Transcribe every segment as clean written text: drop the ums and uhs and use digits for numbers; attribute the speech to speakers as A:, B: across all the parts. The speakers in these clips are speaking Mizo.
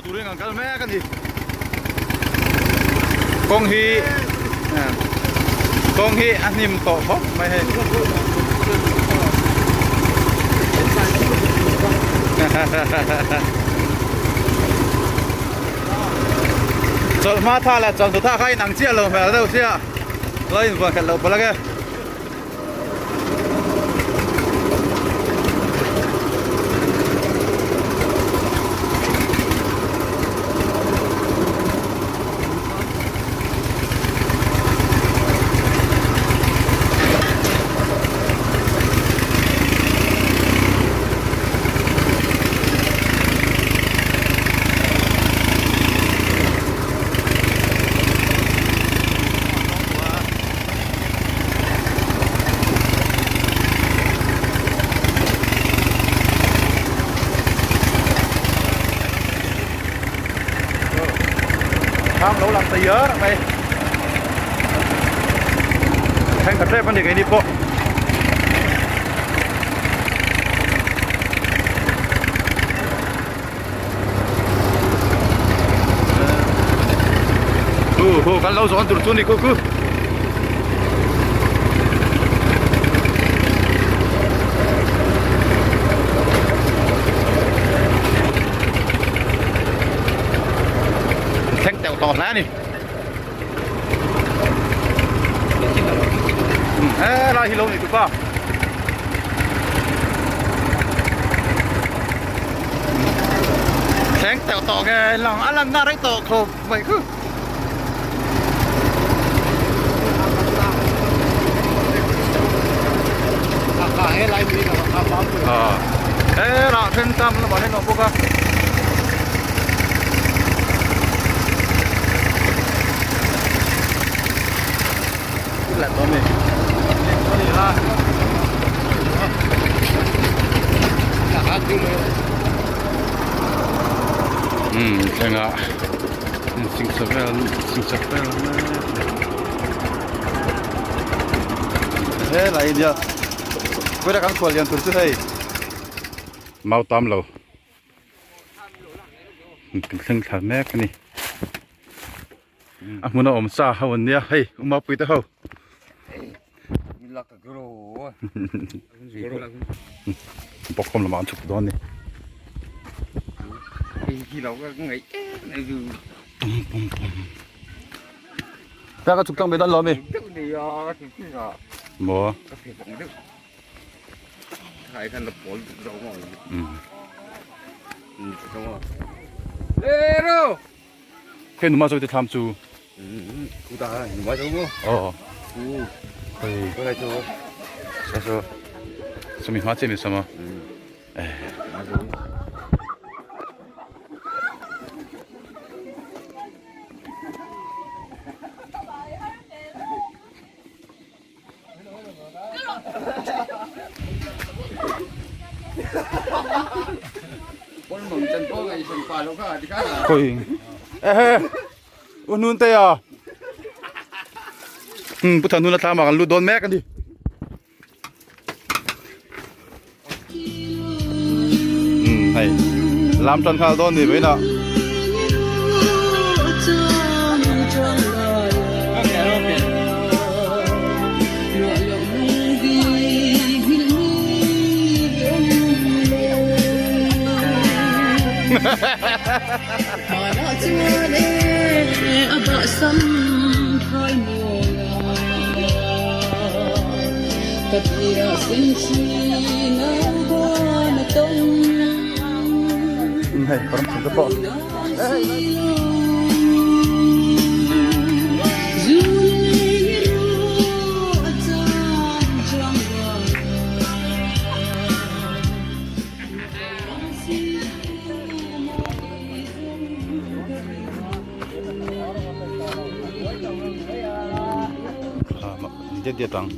A: turin kan kal mek a ni. Kawng hi kawng hi a hnim tawh khawp mai hei. Chawlhma tha leh chawlhnu tha kha inang chiah lo hmel deuh sia lo invuan khat loh palh ang e. Thang lo lang ta iar mai thleng khat tep ani keini pawh Hu hu kan lo zawn tur chu ni khu khu. Thleng teuh tawh hle a ni. He lai hi lo ni tupa. Thleng teuh tawh nge lang a lan na rei tawh khawp mai khu. He rah then tam lamah hian a awm bawk a. Umm thlengah singsa vel singsa vel helai nia vawiin kan khual lian tur chu hei mau tam lo kan thleng thla mek a ni. A hmun a awm sa ho an nia hei Umapui te ho. Bawk khawm lamah an chhuk dawn a ni. Ta ka chhuk tlang ve dawn lo ami? Maw. Khe numa zawite thlam chu. Aw. Hei. Sumi hma chiah mi sama. Khoi ehe u nun te a um pu thanun a thlam ah kan lut dawn mek ani. Um hei lam tan nghal dawn ni mai na. Hei param thing te pawh. Diat diat ang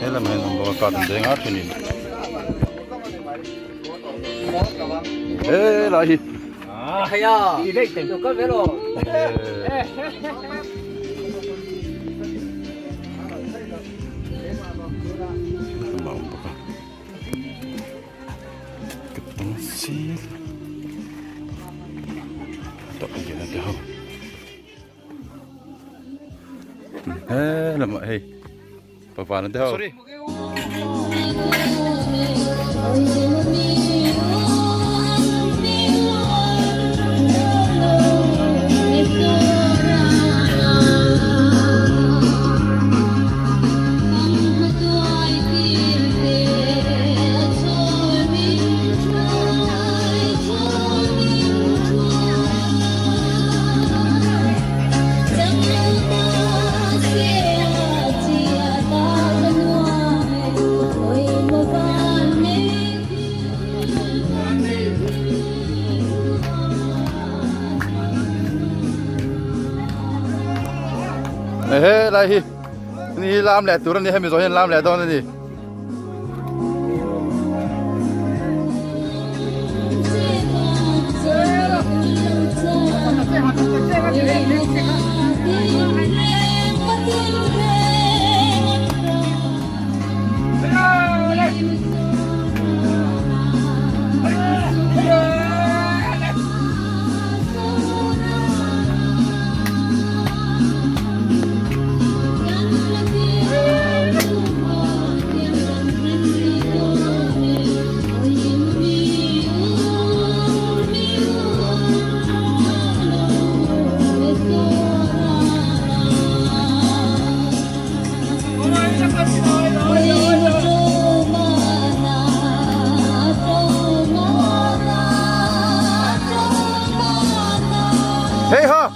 A: he lamah hian awm bawk a car an deng a thenin helai hi a awm bawk a. Tawpliana te ho he lamah hei pavana te ho Ehe lai hi ni lam leh tur ani hemi zawh hian lam leh dawn ani. Hey ha!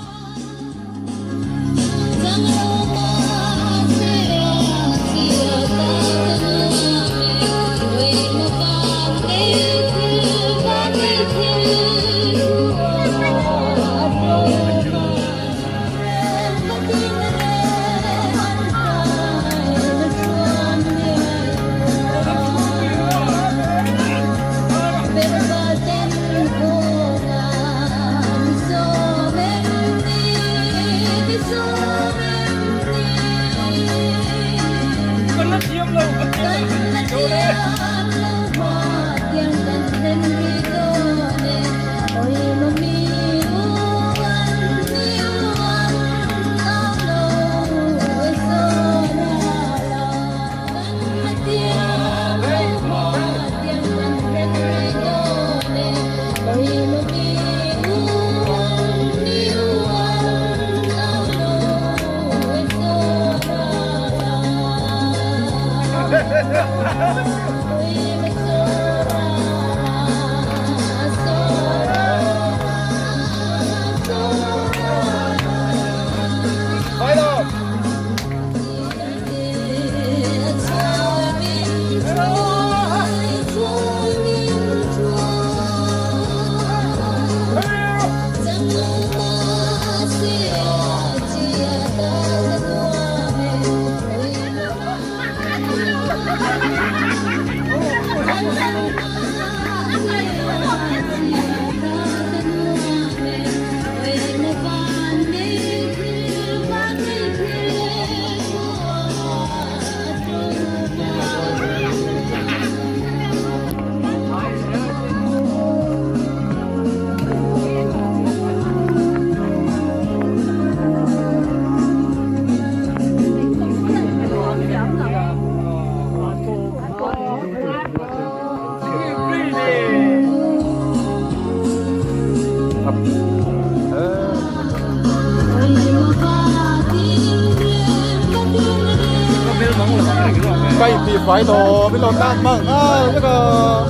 A: Cây phải đồ bên lò tan măng à cái个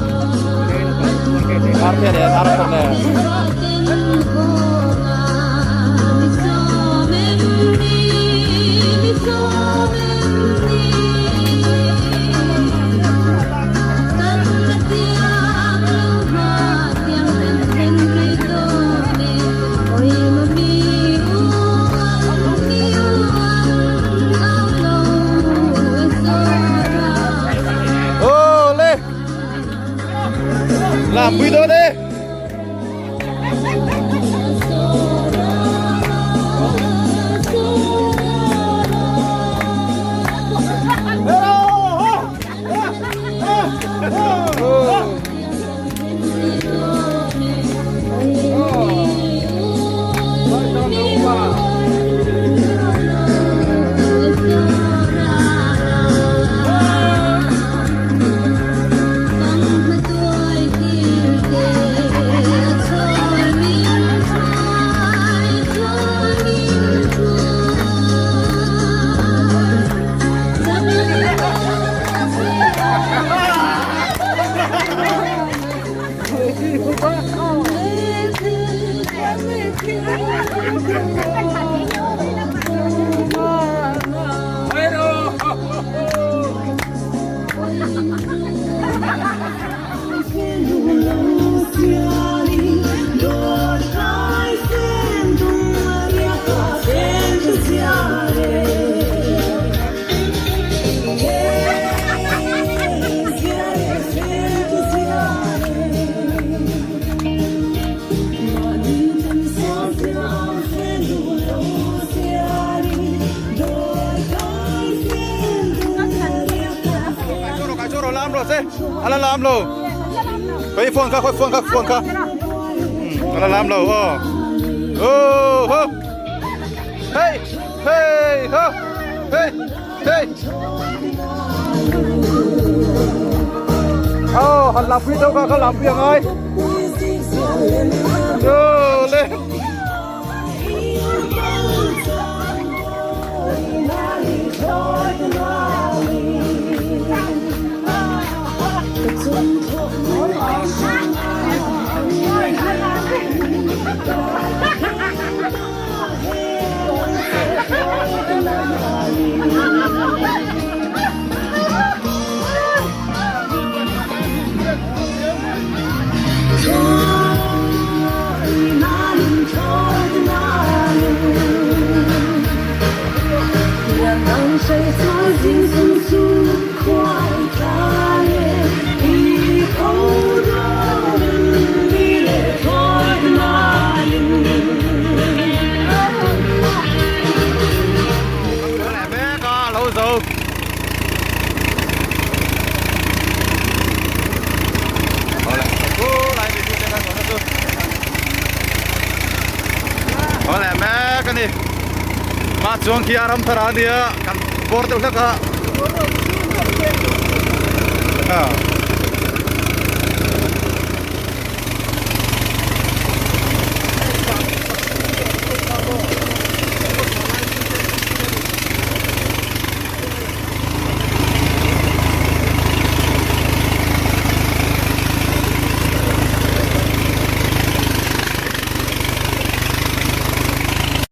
A: ，ar này ar này Làm video đi. lam rawh se a la lam lo khawi phone kha khawi phone kha phone kha a la lam lo aw oh ho hey hey ho hey hey oh han lam pui deuh kha kha lam pui a ngai oh le. Chuang khi a ram thar a nia kan bawr deuh hlek a.